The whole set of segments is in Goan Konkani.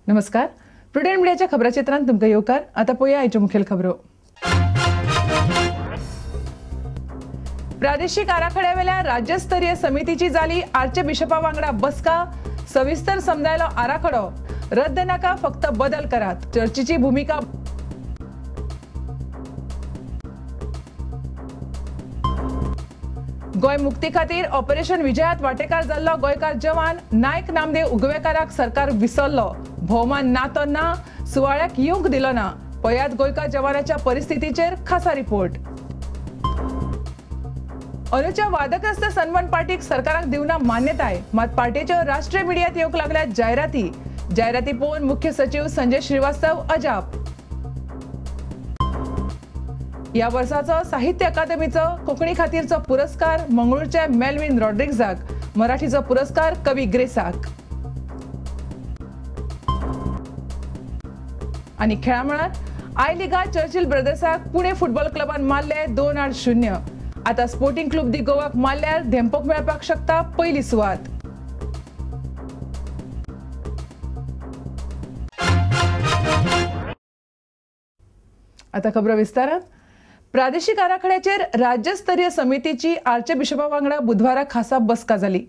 नमस्कार, प्रुडंट मीडियाच्या खबराचित्रांत तुमकां येवकार. आतां पळोवया आयच्यो मुखेल खबरो. प्रादेशिक आराखड्यावेल्या राज्यस्तरीय समितीची जाली आर्च बिशपा वांगडा बसका. सविस्तर समजायलो आराखडो. रद्द नाका, फक्त बदल करात. चर्चेची भूमिका. गोंय मुक्ती खातीर ऑपरेशन विजयात वाटेकार जाल्लो गोंयकार जवान नायक नामदेव उगवेकाराक सरकार विसरलो. भोवमान ना तो ना, सुवाळ्याक येवंक दिलो ना. पळयात गोंयकार जवानाच्या परिस्थितीचेर खासा रिपोर्ट. अंदूच्या वादग्रस्त सन्मान पार्टीक सरकाराक दिवना मान्यताय, मात पार्टीच्यो राष्ट्रीय मिडियात येवंक लागल्या जायराती. जायराती पळोवन मुख्य सचिव संजय श्रीवास्तव अजाप. ह्या वर्साचो साहित्य अकादमीचो कोंकणी खातीरचो पुरस्कार मंगळूरच्या मेल्विन रॉड्रिग्जाक, मराठीचो पुरस्कार कवी ग्रेसाक. आनी खेळा मळार I लिगात चर्चिल ब्रदर्साक पुणे फुटबॉल क्लबान मारले 2-0. आतां स्पोर्टिंग क्लब दी गोवाक मारल्यार धेंपोक मेळपाक शकता पयली सुवात. आतां खबरो विस्तारान. प्रादेशिक आराखड्याचेर राज्यस्तरीय समितीची आर्च बिशपा वांगडा बुधवारा खासा बसका जाली.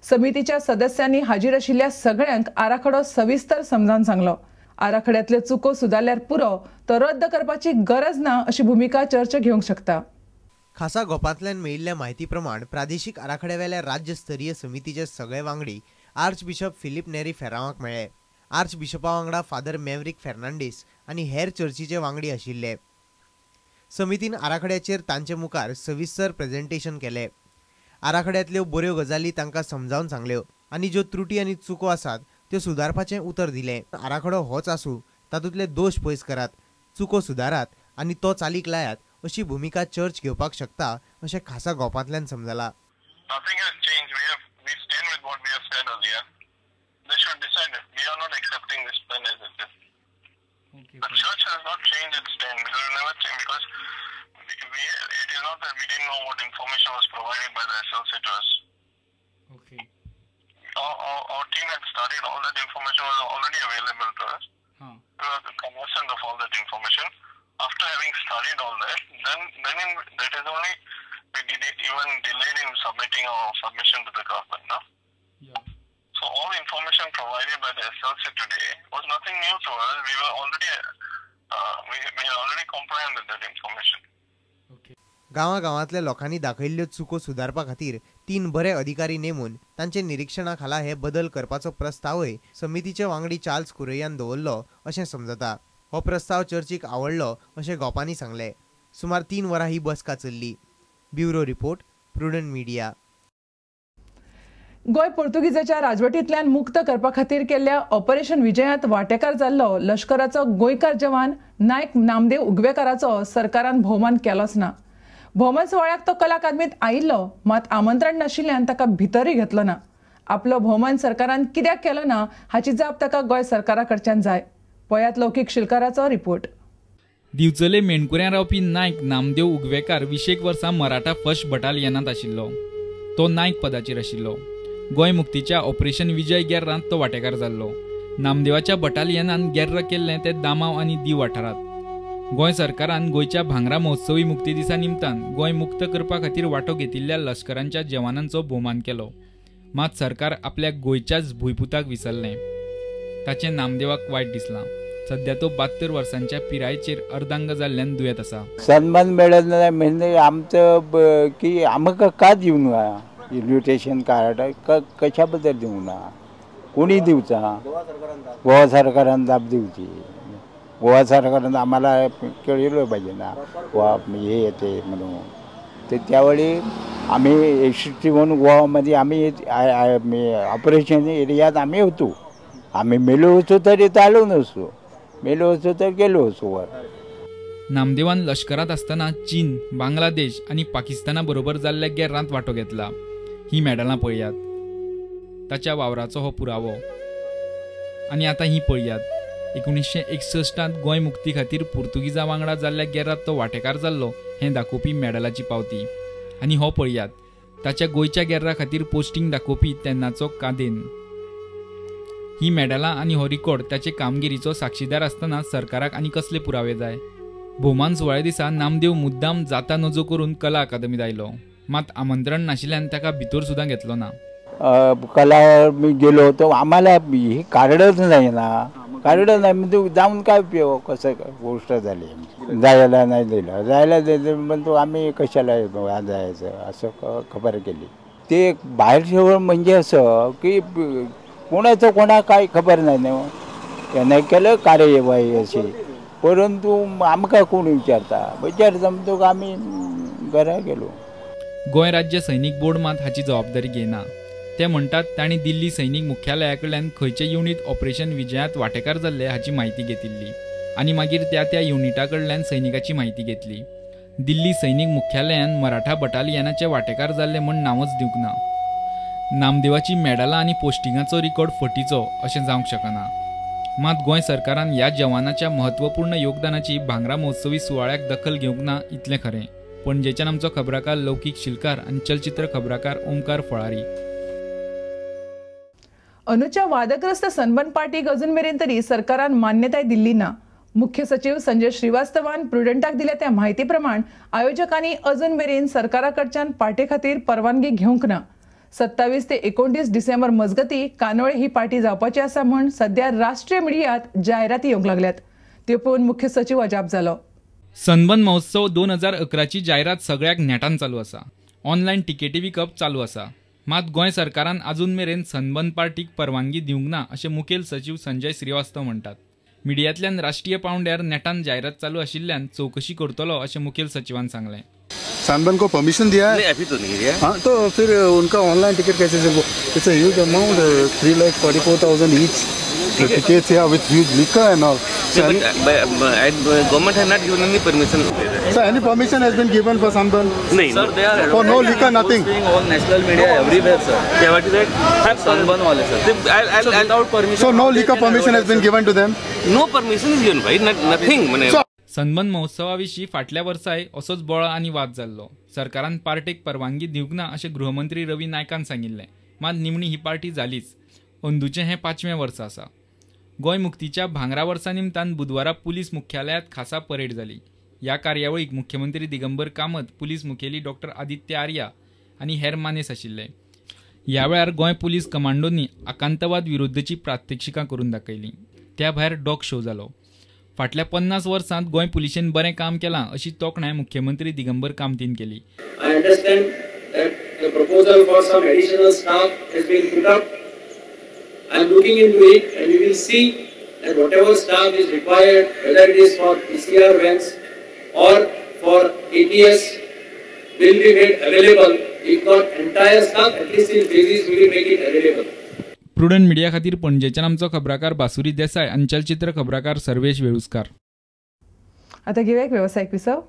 समितीच्या सदस्यांनी हाजीर आशिल्ल्या सगळ्यांक आराखडो सविस्तर समजावन सांगलो. आराखड्यांतल्यो चुको सुदारल्यार पुरो, तो रद्द करपाची गरज ना अशी भूमिका चर्च घेवंक शकता. खासा गोपांतल्यान मेळिल्ल्या म्हायती प्रमाण प्रादेशिक आराखड्यावेल्या राज्यस्तरीय समितीचे सगळे वांगडी आर्च बिशप फिलीप नेरी फेरावाक मेळ्ळे. आर्च बिशपा वांगडा फादर मेवरीक फेर्नांडीस आनी हेर चर्चीचे वांगडी आशिल्ले. समितीन आराखड्याचेर तांचे मुखार सविस्तर प्रेझेंटेशन केले. आराखड्यांतल्यो बऱ्यो गजाली तांकां समजावन सांगल्यो आनी ज्यो त्रुटी आनी चुको आसात त्यो सुदारपाचें उतर दिलें. आराखडो होच आसूं, तातूंतले दोश पयस करात, चुको सुदारात आनी तो चालीक लायात अशी भूमिका चर्च घेवपाक शकता अशें खासा गोपांतल्यान समजलां. The church has not changed its stand. It will never change because it is not that we didn't know what information was provided by the SLC to us. Okay. Our team had studied all that information was already available to us. Huh. We were conversant of all that information. After having studied all that, then that is only we did it, even delayed in submitting our submission to the government. No? Yeah. So all information provided by the SLC today was nothing new to us. We were already we had already comprehended that information. Okay. गांवागांवांतल्या लोकांनी दाखयल्ल्यो चुको सुदारपा खातीर 3 बरे अधिकारी नेमून तांचे निरीक्षणा खाला हे बदल करपाचो प्रस्तावय समितीचे वांगडी चार्ल्स कुरैयान दवरलो अशें समजता. हो प्रस्ताव चर्चीक आवडलो अशें गोपांनी सांगलें. सुमार 3 वरां ही बसका चल्ली. Bureau report, Prudent media. Goa पोर्तुगीजाच्या राजवटींतल्यान मुक्त करपा खातीर केल्ल्या ऑपरेशन विजयांत वाटेकार जाल्लो लश्कराचो गोंयकार जवान नायक नामदेव उगवेकाराचो सरकारान भोवमान केलोच ना. भोवमान सुवाळ्याक तो कला अकादमींत आयिल्लो, मात आमंत्रण नाशिल्ल्यान ताका भितरूय घेतलो ना. आपलो भोवमान सरकारान कित्याक केलो ना हाची जाप ताका गोंय सरकारा कडच्यान जाय. पळयात लौकीक शिलकाराचो रिपोर्ट. दिवचले मेणकुऱ्यां रावपी नायक नामदेव उगवेकार 20 वर्सां मराठा फर्स्ट बटालियनांत आशिल्लो. तो नायक पदाचेर आशिल्लो. गोंय मुक्तीच्या ऑपरेशन विजय गेर्रांत तो वाटेकार जाल्लो. नामदेवाच्या बटालियनान गेर्र केल्लें तें दामाव आनी दीव वाठारांत. गोंय सरकारान गोंयच्या भांगरा महोत्सवी मुक्ती दिसा निमतान गोंय मुक्त करपा खातीर वांटो घेतिल्ल्या लश्करांच्या जवानांचो भोवमान केलो. मात सरकार आपल्या गोंयच्याच भुंयपुताक विसरलें. ताचें नामदेवाक वायट दिसलां. सध्या तो 72 वर्सांच्या पिरायेचेर अर्धांग जाल्ल्यान दुयेंत आसा. सन्मान मेळत ना म्हणजे आमचं की आमकां का दिवना इन्विटेशन कार्ड कशा बद्दल दिवना, कोणी दिवचा, गोवा सरकारान जाप दिवची. गोवा सरकारनं आम्हाला कळलं पाहिजे ना वा हे येते म्हणून. तर त्यावेळी आम्ही 61 गोवामध्ये आम्ही ऑपरेशन एरियात आम्ही होतो. आम्ही मेलो होतो तरी आलो नसतो, मेलो असतो तर गेलो असतो वर. नामदेवान लष्करात आसतना चीन, बांगलादेश आनी पाकिस्ताना बरोबर जाल्ल्या गेर्रांत वांटो घेतला. ही मेडलां पळयात, ताच्या वावराचो हो पुरावो. आनी आतां ही पळयात, 1961 गोंय मुक्ती खातीर पुर्तुगीजा वांगडा जाल्ल्या गेर्रांत तो वांटेकार जाल्लो हें दाखोवपी मेडलाची पावती. आनी हो पळयात, ताच्या गोंयच्या गेर्रा खातीर पोस्टिंग दाखोवपी तेन्नाचो कादेन. ही मेडलां आनी हो रिकॉर्ड ताचे कामगिरीचो साक्षीदार आसतना सरकाराक आनी कसले पुरावे जाय? भोवमान सुवाळ्या दिसा नामदेव मुद्दाम जाता नजो करून कला अकादमीत आयलो, मात आमंत्रण नाशिल्ल्यान ताका भितर सुद्दां घेतलो ना. कला मी गेलो होतो, आम्हाला हे कार्डच नाही ना, कार्ड नाही म्हणजे जाऊन काय उपयोग, कसं गोष्ट झाली. जायला नाही दिलं, जायला दिलं म्हणतो आम्ही कशाला जायचं असं खबर केली. ते बाहेर ठेवलं म्हणजे असं की कोणाचं कोणा काय खबर नाही ना, त्याने केलं कार्यवाही अशी, परंतु आमकां कोण विचारता विचारता म्हणतो आम्ही घरा गेलो. गोंय राज्य सैनीक बोर्ड मात हाची जबाबदारी घेयना. ते म्हणटात तांणी दिल्ली सैनीक मुख्यालया कडल्यान खंयचे युनीट ऑपरेशन विजयांत वांटेकार जाल्ले हाची म्हायती घेतिल्ली आनी मागीर त्या त्या युनिटा कडल्यान सैनिकाची म्हायती घेतली. दिल्ली सैनीक मुख्यालयान मराठा बटालियनाचे वांटेकार जाल्ले म्हूण नांवच दिवंक ना. नामदेवाची मेडलां आनी पोस्टिंगाचो रिकॉर्ड फटीचो अशें जावंक शकना. मात गोंय सरकारान ह्या जवानाच्या म्हत्वपूर्ण योगदानाची भांगरा महोत्सवी सुवाळ्याक दखल घेवंक ना इतलें खरें. पणजेच्यान आमचो खबराकार लौकीक शिलकार आनी चलचित्र खबराकार ओमकार फळारी. अनुच्या वादग्रस्त सनबर्न पार्टीक अजून मेरेन तरी सरकारान मान्यताय दिल्ली ना. मुख्य सचिव संजय श्रीवास्तवान प्रुडंटाक दिल्या त्या म्हायती प्रमाण आयोजकांनी अजून मेरेन सरकारा कडच्यान पार्टी खातीर परवानगी घेवंक ना. 27 ते 29 डिसेंबर मजगती कानोळे ही पार्टी जावपाची आसा म्हूण सध्या राष्ट्रीय मिडियात जायराती येवंक लागल्यात. त्यो पळोवन मुख्य सचिव अजाप जालो. सनबर्न महोत्सव 2011ची जायरात सगळ्याक नेटान चालू आसा. ऑनलायन तिकेटी विकप चालू आसा. मात गोंय सरकारान अजून मेरेन सनबर्न पार्टीक परवानगी दिवंक ना अशें मुखेल सचिव संजय श्रीवास्तव म्हणटात. मिडियांतल्यान राष्ट्रीय पावंड्यार नेटान जायरात चालू आशिल्ल्यान चवकशी करतलो अशें मुखेल सचिवान सांगलें. सनबर्न को परमिशन दिया है? नहीं, अभी तो नहीं दिया। हाँ, तो फिर उनका ऑनलाइन टिकट कैसे? It's a huge amount, 3,44,000 each tickets here with huge liquor and all. So government has not given any permission. So any permission has been given for Sunburn? No, sir, they are for no liquor, nothing. On national media everywhere, sir. Yeah, what is that? Sunburn wale, sir. So without permission. So no liquor permission has been given to them? No permission is given, bhai. Nothing. Sunburn महोत्सवा विशीं फाटल्या वर्साय असोच बोळा आनी वाद जाल्लो. सरकारान पार्टेक परवानगी दिवंक ना अशें गृहमंत्री रवी नायकान सांगिल्लें. मात निमणी ही पार्टी जालीच. अंदूचें हें 5वें वर्स आसा. गोंय मुक्तीच्या भांगरा वर्सा निमतान बुधवारा पुलीस मुख्यालयांत खासा परेड जाली. ह्या कार्यावळीक मुख्यमंत्री दिगंबर कामत, पुलीस मुखेली डॉक्टर आदित्य आर्या आनी हेर मानेस आशिल्ले. ह्या वेळार गोंय पुलीस कमांडोंनी आकांतवाद विरुद्धची प्रात्यक्षिकां करून दाखयलीं. त्या भायर डॉग शो जालो. फाटल्या 50 वर्सांत गोंय पुलिशेन बरें काम केलां अशी तोखणाय मुख्यमंत्री दिगंबर कामतीन केली. I understand that the proposal for some additional staff has been put up. I am looking into it and we will see that whatever staff is required, whether it is for PCR vans or for ATS, will be made available. If not entire staff, at least in phases we will make it available. Prudent media खातीर पणजेच्यान आमचो खबराकार बासुरी देसाय आनी चलचित्र खबराकार सर्वेश वेळुस्कार. आता घेऊया एक व्यावसायिक विसव.